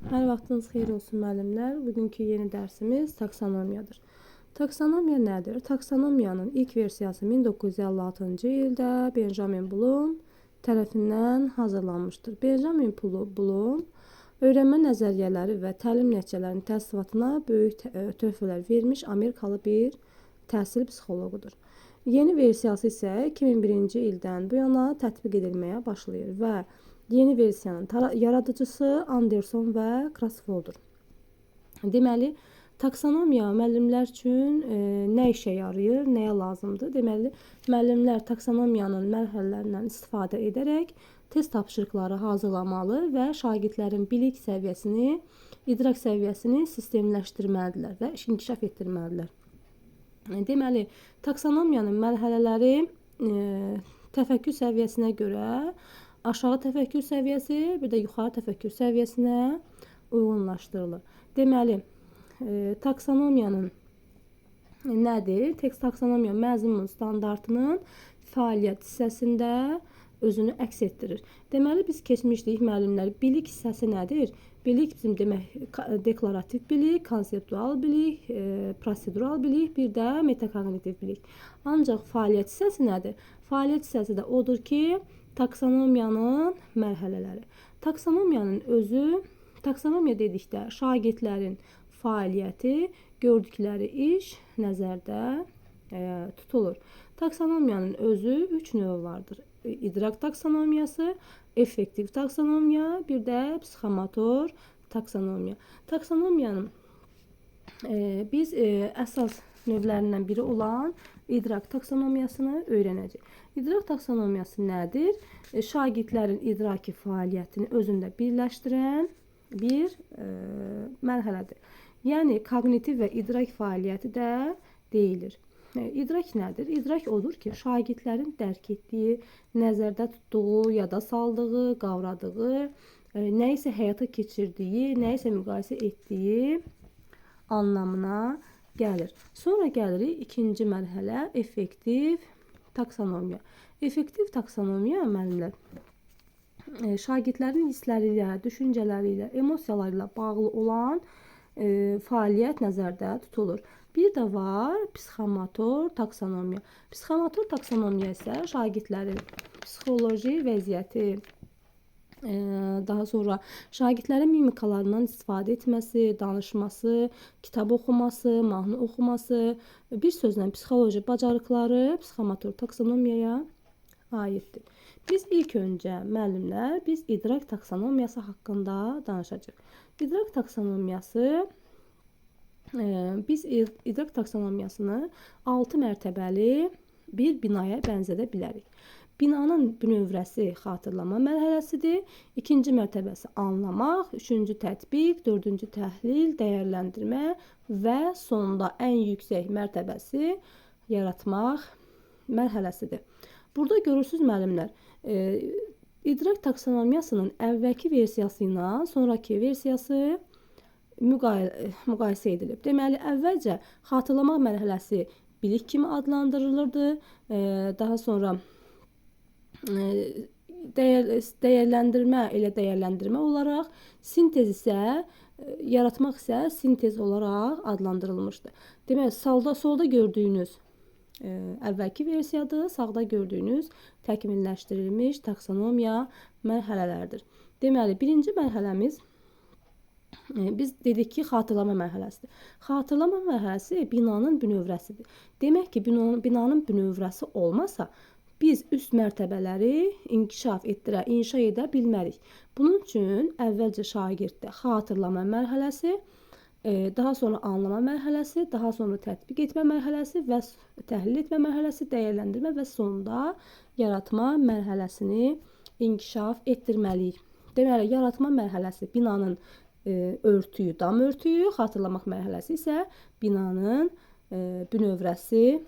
Hər vaxtınız xeyir olsun müəllimlər. Bugünkü yeni dərsimiz taksonomiyadır. Taksonomiya nədir? Taksonomiyanın ilk versiyası 1956-cı ildə Benjamin Bloom tərəfindən hazırlanmışdır. Benjamin Bloom öyrənmə nəzəriyyələri və təlim nəticələrinin təsnifatına böyük töhfələr vermiş Amerikalı bir təhsil psixoloqudur. Yeni versiyası isə 2001-ci ildən bu yana tətbiq edilməyə başlayır və yeni versiyanın yaradıcısı Anderson və Krasvoldur. Deməli, taksonomiya müəllimlər üçün nə işə yarayır, nəyə lazımdır? Deməli, müəllimlər taksonomiyanın mərhələlərindən istifadə edərək test tapşırıqları hazırlamalı və şagirdlərin bilik səviyyəsini, idrak səviyyəsini sistemləşdirməlidirlər və inkişaf etdirməlidirlər. Deməli, taksonomiyanın mərhələləri təfəkkür səviyyəsinə görə aşağı təfəkkür səviyyəsi, bir də yuxarı təfəkkür səviyyəsinə uyğunlaşdırılır. Deməli, taksonomiyanın nədir? Taksonomiya məzmun standartının fəaliyyət hissəsində özünü əks etdirir. Deməli, biz keçmişdik müəllimlər. Bilik hissəsi nədir? Bilik bizim demək deklarativ bilik, konseptual bilik, prosedural bilik, bir də metakognitiv bilik. Ancaq fəaliyyət hissəsi nədir? Fəaliyyət hissəsi də odur ki, taksonomiyanın mərhələləri. Taksonomiyanın özü, taksonomiya dedikdə şagirdlərin fəaliyyəti, gördükləri iş nəzərdə tutulur. Taksonomiyanın özü 3 növ vardır. İdrak taksonomiyası, effektiv taksonomiya, bir də psixomotor taksonomiya. Taksonomiyanın biz əsas növlərindən biri olan idrak taksonomiyasını öyrənəcəyik. İdrak taksonomiyası nədir? Şagirdlərin idraki fəaliyyətini özündə birləşdirən bir mərhələdir. Yəni, koqnitiv və idrak fəaliyyəti də deyilir. İdrak nədir? İdrak odur ki, şagirdlərin dərk etdiyi, nəzərdə tutduğu, yada saldığı, qavradığı, nə isə həyata keçirdiyi, nə isə müqayisə etdiyi anlamına gəlir. Sonra gəlirik ikinci mərhələ, effektiv taksonomiya. Effektiv taksonomiya müəllimlər, şagirdlərin hissləri ilə, düşüncələri ilə, emosiyaları ilə bağlı olan fəaliyyət nəzərdə tutulur. Bir də var psixomotor taksonomiya. Psixomotor taksonomiya isə şagirdlərin psixoloji vəziyyəti, daha sonra şagirdlərin mimikalarından istifadə etməsi, danışması, kitab oxuması, mahnı oxuması, bir sözlə psixoloji bacarıqları psixomotor taksonomiyaya aiddir. Biz ilk öncə müəllimlər, biz idrak taksonomiyası haqqında danışacağıq. İdrak taksonomiyası, biz idrak taksonomiyasını 6 mərtəbəli bir binaya bənzədə bilərik. Binanın bünövrəsi xatırlama mərhələsidir. İkinci mərtəbəsi anlamaq, üçüncü tətbiq, dördüncü təhlil, dəyərləndirmə və sonda ən yüksək mərtəbəsi yaratmaq mərhələsidir. Burada görürsünüz müəllimlər, idrak taksonomiyasının əvvəlki versiyası ilə sonraki versiyası müqayisə edilib. Deməli, əvvəlcə xatırlamaq mərhələsi bilik kimi adlandırılırdı. Daha sonra dəyərləndirmə elə dəyərləndirmə olaraq, sintez isə, yaratmaq isə sintez olaraq adlandırılmışdı. Deməli, solda gördüyünüz əvvəlki versiyadır, sağda gördüyünüz təkmilləşdirilmiş taksonomiya mərhələləridir. Deməli, birinci mərhələmiz, biz dedik ki, xatırlama mərhələsidir. Xatırlama mərhələsi binanın bünövrəsidir. Demək ki, binanın bünövrəsi olmasa, biz üst mərtəbələri inkişaf etdirə, inşa edə bilmərik. Bunun üçün əvvəlcə şagirddə xatırlama mərhələsi, daha sonra anlama mərhələsi, daha sonra tətbiq etmə mərhələsi və təhlil etmə mərhələsi, dəyərləndirmə və sonda yaratma mərhələsini inkişaf etdirməliyik. Deməli, yaratma mərhələsi binanın örtüyü, dam örtüyü, xatırlamaq mərhələsi isə binanın bünövrəsi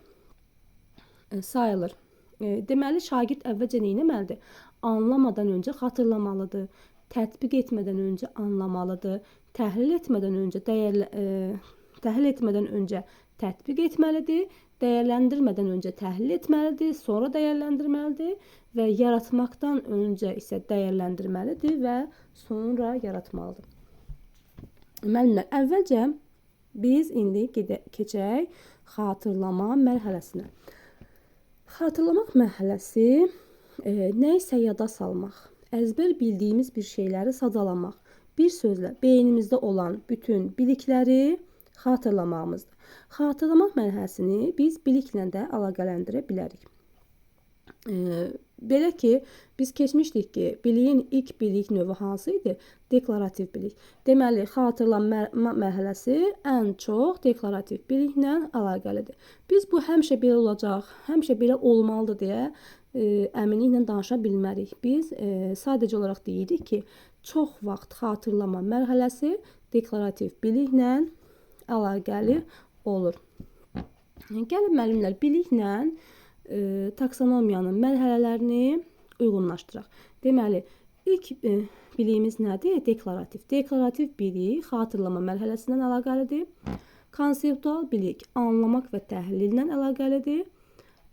sayılır. Deməli, şagird əvvəlcə nə etməlidir? Anlamadan öncə xatırlamalıdır, tətbiq etmədən öncə anlamalıdır, təhlil etmədən öncə tətbiq etməlidir, dəyərləndirmədən öncə təhlil etməlidir, sonra dəyərləndirməlidir və yaratmaqdan öncə isə dəyərləndirməlidir və sonra yaratmalıdır. Müəllimlər, əvvəlcə biz indi keçək xatırlama mərhələsinə. Xatırlamaq mərhələsi nə isə yada salmaq, əzbər bildiyimiz bir şeyləri sadalamaq, bir sözlə beynimizdə olan bütün bilikləri xatırlamağımızdır. Xatırlamaq mərhələsini biz biliklə də əlaqələndirə bilərik. Belə ki, biz keçmişdik ki, biliyin ilk bilik növü hansı idi? Deklarativ bilik. Deməli, xatırlama mərhələsi ən çox deklarativ biliklə əlaqəlidir. Biz bu həmişə belə olacaq, həmişə belə olmalıdır deyə əminliklə danışa bilmərik. Biz sadəcə olaraq deyirik ki, çox vaxt xatırlama mərhələsi deklarativ biliklə əlaqəli olur. Gəlin müəllimlər, biliklə taksonomiyanın mərhələlərini uyğunlaşdıraq. Deməli, ilk biliyimiz nədir? Deklarativ. Deklarativ bilik xatırlama mərhələsindən əlaqəlidir. Konseptual bilik anlamaq və təhlillə əlaqəlidir.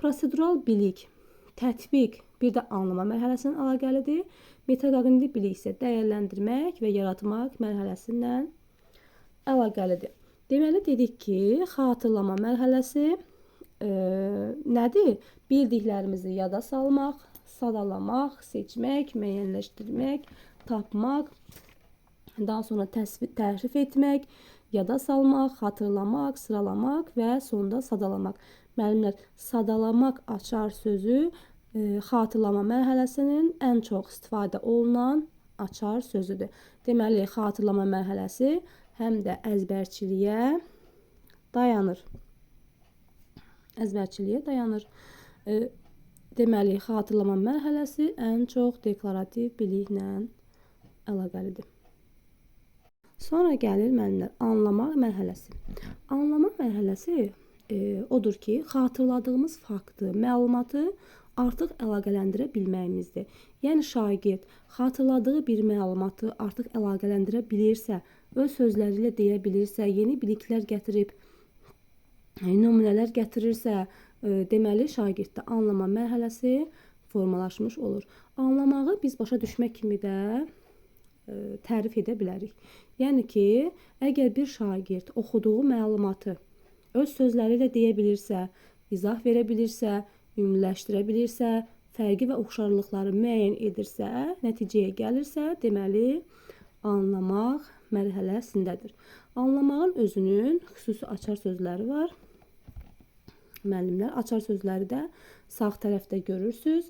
Prosedural bilik tətbiq, bir də anlama mərhələsindən əlaqəlidir. Metakognitiv bilik isə dəyərləndirmək və yaratmaq mərhələsindən əlaqəlidir. Deməli, dedik ki, xatırlama mərhələsi nədir? Bildiklərimizi yada salmaq, sadalamaq, seçmək, müəyyənləşdirmək, tapmaq, daha sonra tərif etmək, yada salmaq, xatırlamaq, sıralamaq və sonda sadalamaq. Müəllimlər, sadalamaq açar sözü xatırlama mərhələsinin ən çox istifadə olunan açar sözüdür. Deməli, xatırlama mərhələsi həm də əzbərçiliyə dayanır. Əzbərçiliyə dayanır. Deməli, xatırlama mərhələsi ən çox deklarativ biliklə əlaqəlidir. Sonra gəlir müəllimlər, anlamaq mərhələsi. Anlamaq mərhələsi odur ki, xatırladığımız faktı, məlumatı artıq əlaqələndirə bilməyimizdir. Yəni, şagird xatırladığı bir məlumatı artıq əlaqələndirə bilirsə, öz sözləri ilə deyə bilirsə, yeni biliklər gətirib, nümunələr gətirirsə, deməli, şagirddə anlama mərhələsi formalaşmış olur. Anlamağı biz başa düşmək kimi də tərif edə bilərik. Yəni ki, əgər bir şagird oxuduğu məlumatı öz sözləri ilə deyə bilirsə, izah verə bilirsə, ümumiləşdirə bilirsə, fərqi və oxşarlıqları müəyyən edirsə, nəticəyə gəlirsə, deməli, anlamaq mərhələsindədir. Anlamağın özünün xüsusi açar sözləri var. Müəllimlər, açar sözləri də sağ tərəfdə görürsünüz.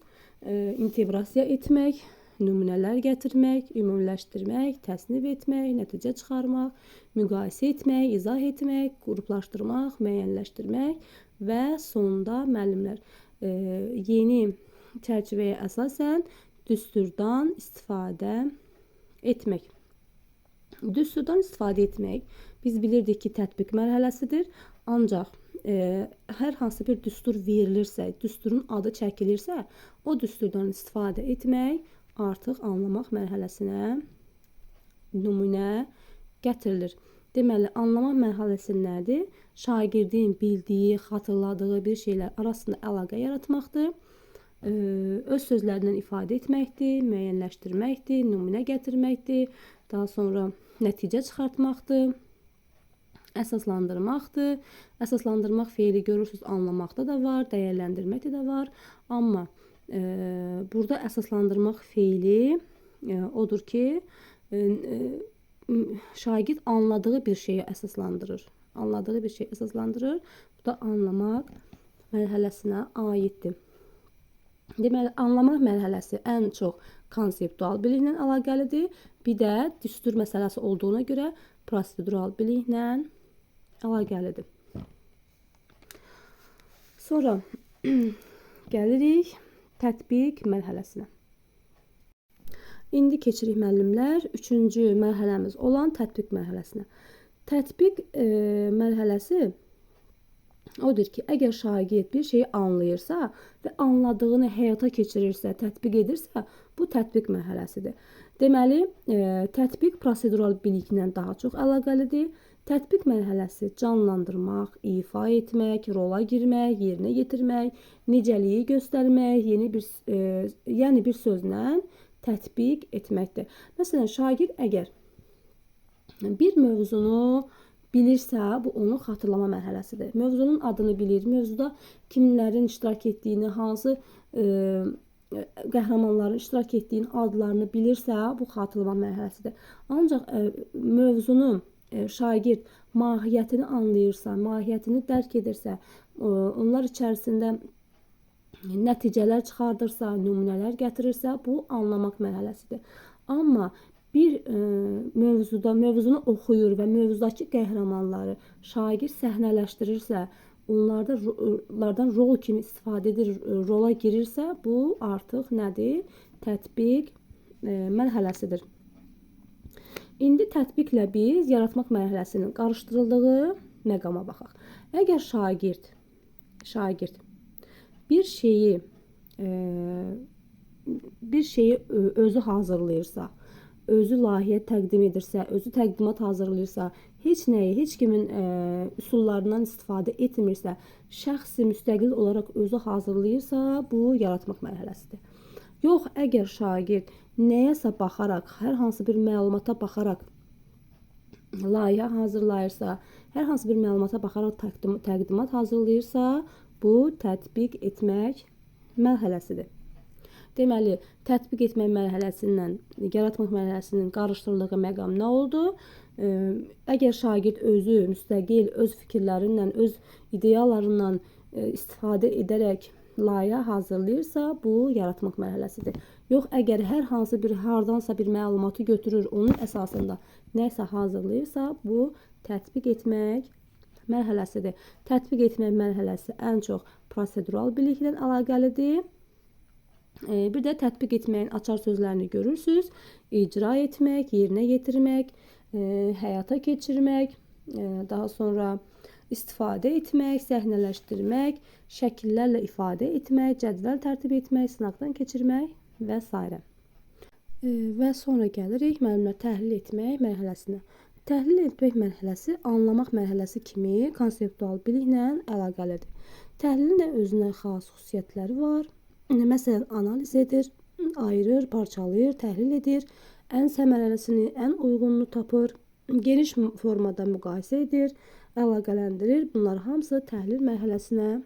İnteqrasiya etmək, nümunələr gətirmək, ümumiləşdirmək, təsnif etmək, nəticə çıxarmaq, müqayisə etmək, izah etmək, qruplaşdırmaq, müəyyənləşdirmək və sonda müəllimlər yeni çərçivəyə əsasən düsturdan istifadə etmək. Düsturdan istifadə etmək biz bilirdik ki, tətbiq mərhələsidir. Ancaq hər hansı bir düstur verilirsə, düsturun adı çəkilirsə, o düsturdan istifadə etmək artıq anlamaq mərhələsinə nümunə gətirilir. Deməli, anlamaq mərhələsi nədir? Şagirdin bildiyi, xatırladığı bir şeylər arasında əlaqə yaratmaqdır, öz sözlərindən ifadə etməkdir, müəyyənləşdirməkdir, nümunə gətirməkdir, daha sonra nəticə çıxartmaqdır, əsaslandırmaqdır. Əsaslandırmaq feili görürsünüz, anlamaqda da var, dəyərləndirməkdə də var. Amma burada əsaslandırmaq feili odur ki, şagird anladığı bir şeyi əsaslandırır. Anladığı bir şeyi əsaslandırır. Bu da anlamaq mərhələsinə aiddir. Deməli, anlamaq mərhələsi ən çox konseptual biliklə əlaqəlidir. Bir də düstur məsələsi olduğuna görə prosedural biliklə əlaqəlidir. Sonra gəlirik tətbiq mərhələsinə. İndi keçirik müəllimlər üçüncü mərhələmiz olan tətbiq mərhələsinə. Tətbiq mərhələsi odur ki, əgər şagird bir şeyi anlayırsa və anladığını həyata keçirirsə, tətbiq edirsə, bu tətbiq mərhələsidir. Deməli, tətbiq prosedural biliklə daha çox əlaqəlidir. Tətbiq mərhələsi canlandırmaq, ifa etmək, rola girmək, yerinə yetirmək, nicəliyi göstərmək, yeni bir yəni bir sözlə tətbiq etməkdir. Məsələn, şagird əgər Bir mövzunu bilirsə, bu onun xatırlama mərhələsidir. Mövzunun adını bilir, mövzuda kimlərin iştirak etdiyini, hansı qəhrəmanların iştirak etdiyini, adlarını bilirsə, bu xatırlama mərhələsidir. Ancaq mövzunu şagird mahiyyətini anlayırsa, mahiyyətini dərk edirsə, onlar içərisində nəticələr çıxardırsa, nümunələr gətirirsə, bu anlamaq mərhələsidir. Amma bir mövzuda mövzunu oxuyur və mövzudakı qəhrəmanları şagird səhnələşdirirsə, onlardan rol kimi istifadə edir, rola girirsə, bu artıq nədir? Tətbiq mərhələsidir. İndi tətbiqlə biz yaratmaq mərhələsinin qarışdırıldığı məqama baxaq. Əgər şagird bir şeyi özü hazırlayırsa, özü layihə təqdim edirsə, özü təqdimat hazırlayırsa, heç nəyi, heç kimin üsullarından istifadə etmirsə, şəxsi müstəqil olaraq özü hazırlayırsa, bu yaratmaq mərhələsidir. Yox, əgər şagird nəyəsə baxaraq, hər hansı bir məlumata baxaraq layihə hazırlayırsa, hər hansı bir məlumata baxaraq təqdimat hazırlayırsa, bu tətbiq etmək mərhələsidir. Deməli, tətbiq etmək mərhələsindən yaratmaq mərhələsinin qarışdırıldığı məqam nə oldu? Əgər şagird özü müstəqil, öz fikirlərindən, öz ideyalarından istifadə edərək layihə hazırlayırsa, bu yaratmaq mərhələsidir. Yox, əgər hər hansı bir hardansa bir məlumatı götürür, onun əsasında nəsə hazırlayırsa, bu tətbiq etmək mərhələsidir. Tətbiq etmək mərhələsi ən çox prosedural biliklə əlaqəlidir. Bir də tətbiq etməyin açar sözlərini görürsünüz. İcra etmək, yerinə yetirmək, həyata keçirmək, daha sonra istifadə etmək, səhnələşdirmək, şəkillərlə ifadə etmək, cədvəl tərtib etmək, sınaqdan keçirmək və s. Və sonra gəlirik müəllimlər təhlil etmək mərhələsinə. Təhlil etmək mərhələsi anlamaq mərhələsi kimi konseptual biliklə əlaqəlidir. Təhlilin də özünə xas xüsusiyyətləri var. Məsələn, analiz edir, ayırır, parçalayır, təhlil edir, ən səmərəlisini, ən uyğununu tapır, geniş formada müqayisə edir, əlaqələndirir. Bunlar hamısı təhlil mərhələsinə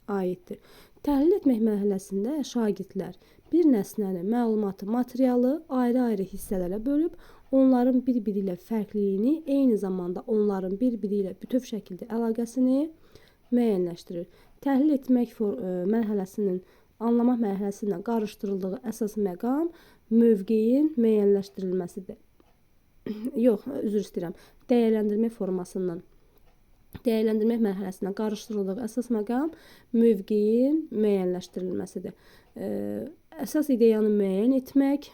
aiddir. Təhlil etmək mərhələsində şagirdlər bir nəsnəni, məlumatı, materialı ayrı-ayrı hissələrə bölüb, onların bir-biri ilə fərqliliyini, eyni zamanda onların bir-biri ilə bütöv şəkildə əlaqəsini müəyyənləşdirir. Təhlil etmək mərhələsinin anlamaq mərhələsi ilə qarışdırıldığı əsas məqam mövqeyin müəyyənləşdirilməsidir. Yox, üzr istəyirəm. Dəyərləndirmə formasından, dəyərləndirmə mərhələsindən qarışdırıldığı əsas məqam mövqeyin müəyyənləşdirilməsidir. Əsas ideyanı müəyyən etmək,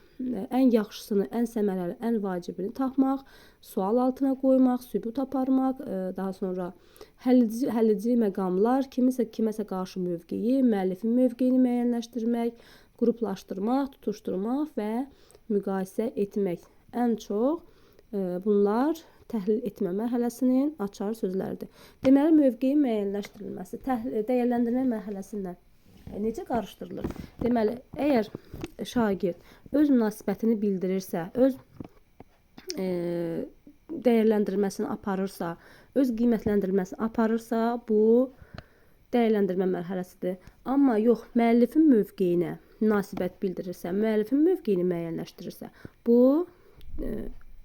ən yaxşısını, ən səmərəli, ən vacibini tapmaq, sual altına qoymaq, sübut aparmaq, daha sonra həlledici məqamlar, kiməsə qarşı mövqeyi, müəllifin mövqeyini müəyyənləşdirmək, qruplaşdırmaq, tutuşdurmaq və müqayisə etmək. Ən çox bunlar təhlil etmə mərhələsinin açar sözləridir. Deməli, mövqeyin müəyyənləşdirilməsi dəyərləndirmə mərhələsindən necə qarışdırılır? Deməli, əgər şagird öz münasibətini bildirirsə, öz dəyərləndirməsini aparırsa, öz qiymətləndirməsini aparırsa, bu dəyərləndirmə mərhələsidir. Amma yox, müəllifin mövqeyinə münasibət bildirirsə, müəllifin mövqeyini müəyyənləşdirirsə, bu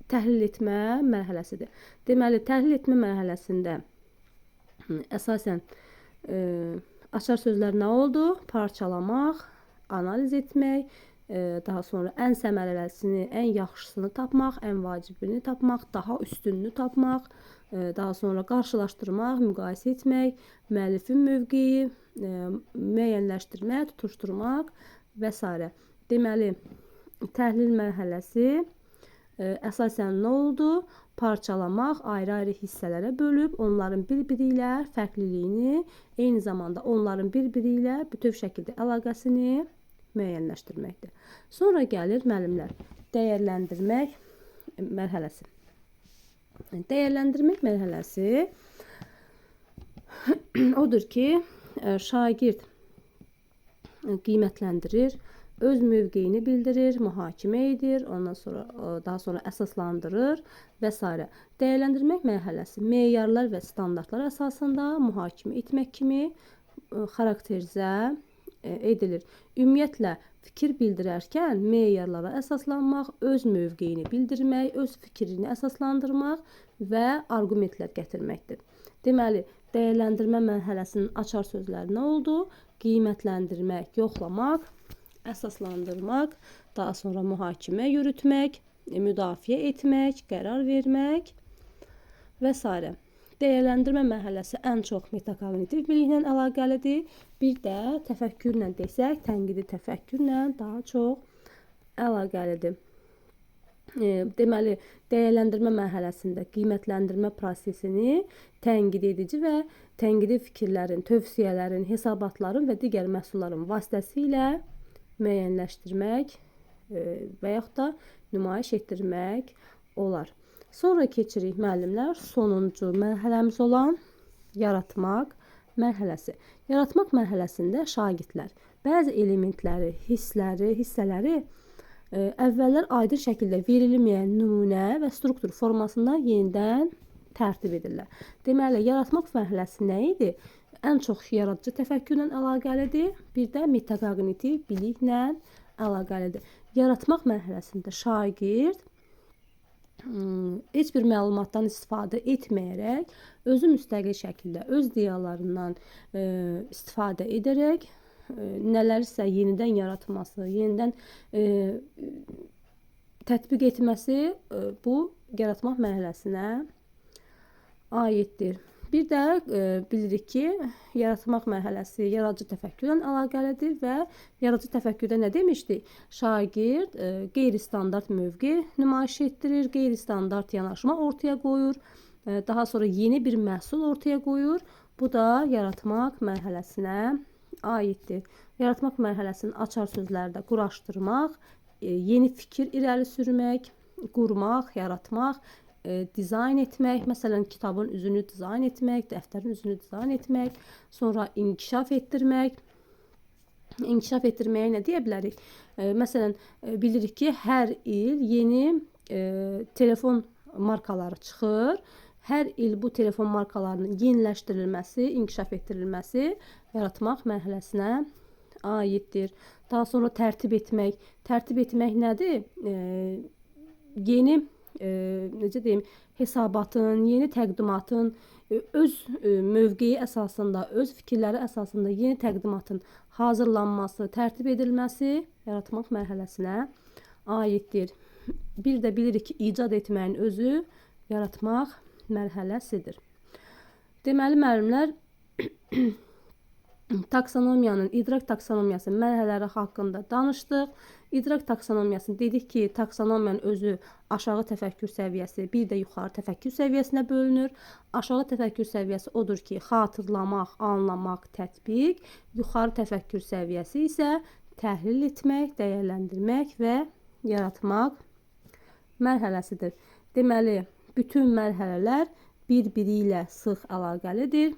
təhlil etmə mərhələsidir. Deməli, təhlil etmə mərhələsində əsasən açar sözlər nə oldu? Parçalamaq, analiz etmək, daha sonra ən səmərəlisini, ən yaxşısını tapmaq, ən vacibini tapmaq, daha üstününü tapmaq, daha sonra qarşılaşdırmaq, müqayisə etmək, müəllifin mövqeyi, müəyyənləşdirmək, tutuşdurmaq və s. Deməli, təhlil mərhələsi əsasən nə oldu? Parçalamaq, ayrı-ayrı hissələrə bölüb, onların bir-biri ilə fərqliliyini, eyni zamanda onların bir-biri ilə bütöv şəkildə əlaqəsini müəyyənləşdirməkdir. Sonra gəlir müəllimlər dəyərləndirmək mərhələsi. Dəyərləndirmək mərhələsi odur ki, şagird qiymətləndirir, Öz mövqeyini bildirir, mühakimə edir, ondan sonra daha sonra əsaslandırır və s. Dəyərləndirmək mərhələsi meyarlar və standartlar əsasında mühakimə etmək kimi xarakterizə edilir. Ümumiyyətlə, fikir bildirərkən meyarlara əsaslanmaq, öz mövqeyini bildirmək, öz fikrini əsaslandırmaq və arqumentlər gətirməkdir. Deməli, dəyərləndirmə mərhələsinin açar sözləri nə oldu? Qiymətləndirmək, yoxlamaq, əsaslandırmaq, daha sonra mühakimə yürütmək, müdafiə etmək, qərar vermək və s. Dəyərləndirmə mərhələsi ən çox metakognitiv biliklə əlaqəlidir. Bir də təfəkkürlə desək, tənqidi təfəkkürlə daha çox əlaqəlidir. Deməli, dəyərləndirmə mərhələsində qiymətləndirmə prosesini tənqid edici və tənqidi fikirlərin, tövsiyələrin, hesabatların və digər məhsulların vasitəsilə müəyyənləşdirmək və yaxud da nümayiş etdirmək olar. Sonra keçirik müəllimlər sonuncu mərhələmiz olan yaratmaq mərhələsi. Yaratmaq mərhələsində şagirdlər bəzi elementləri, hissləri, hissələri əvvəllər aydın şəkildə verilməyən nümunə və struktur formasında yenidən tərtib edirlər. Deməli, yaratmaq mərhələsi nə idi? Ən çox yaradıcı təfəkkürlə əlaqəlidir, bir də metakognitiv biliklə əlaqəlidir. Yaratmaq mərhələsində şagird heç bir məlumatdan istifadə etməyərək, özü müstəqil şəkildə öz ideyalarından istifadə edərək nələrisə yenidən yaratması, yenidən tətbiq etməsi bu yaratmaq mərhələsinə aiddir. Bir də bilirik ki, yaratmaq mərhələsi yaradıcı təfəkkürlə əlaqəlidir və yaradıcı təfəkkürdə nə demişdik? Şagird qeyri-standart mövqe nümayiş etdirir, qeyri-standart yanaşma ortaya qoyur, daha sonra yeni bir məhsul ortaya qoyur. Bu da yaratmaq mərhələsinə aiddir. Yaratmaq mərhələsinin açar sözləri də quraşdırmaq, yeni fikir irəli sürmək, qurmaq, yaratmaq, dizayn etmək, məsələn, kitabın üzünü dizayn etmək, dəftərin üzünü dizayn etmək, sonra inkişaf etdirmək. İnkişaf etdirməyə nə deyə bilərik? Məsələn, bilirik ki, hər il yeni telefon markaları çıxır. Hər il bu telefon markalarının yeniləşdirilməsi, inkişaf etdirilməsi yaratmaq mərhələsinə aiddir. Daha sonra tərtib etmək. Tərtib etmək nədir? Yeni necə deyim, hesabatın, yeni təqdimatın öz mövqeyi əsasında, öz fikirləri əsasında yeni təqdimatın hazırlanması, tərtib edilməsi yaratmaq mərhələsinə aiddir. Bir də bilirik ki, icad etməyin özü yaratmaq mərhələsidir. Deməli, müəllimlər, taksonomiyanın, idrak taksonomiyasının mərhələləri haqqında danışdıq. İdrak taksonomiyasını dedik ki, taksonomiyanın özü aşağı təfəkkür səviyyəsi, bir də yuxarı təfəkkür səviyyəsinə bölünür. Aşağı təfəkkür səviyyəsi odur ki, xatırlamaq, anlamaq, tətbiq. Yuxarı təfəkkür səviyyəsi isə təhlil etmək, dəyərləndirmək və yaratmaq mərhələsidir. Deməli, bütün mərhələlər bir-biri ilə sıx əlaqəlidir.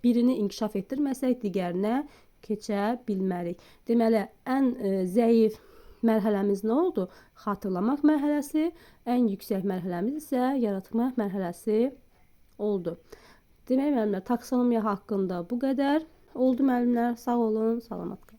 Birini inkişaf etdirməsək, digərinə keçə bilmərik. Deməli, ən zəif mərhələmiz nə oldu? Xatırlamaq mərhələsi, ən yüksək mərhələmiz isə yaratmaq mərhələsi oldu. Demək, müəllimlər, taksonomiya haqqında bu qədər oldu müəllimlər. Sağ olun, salamat qalın.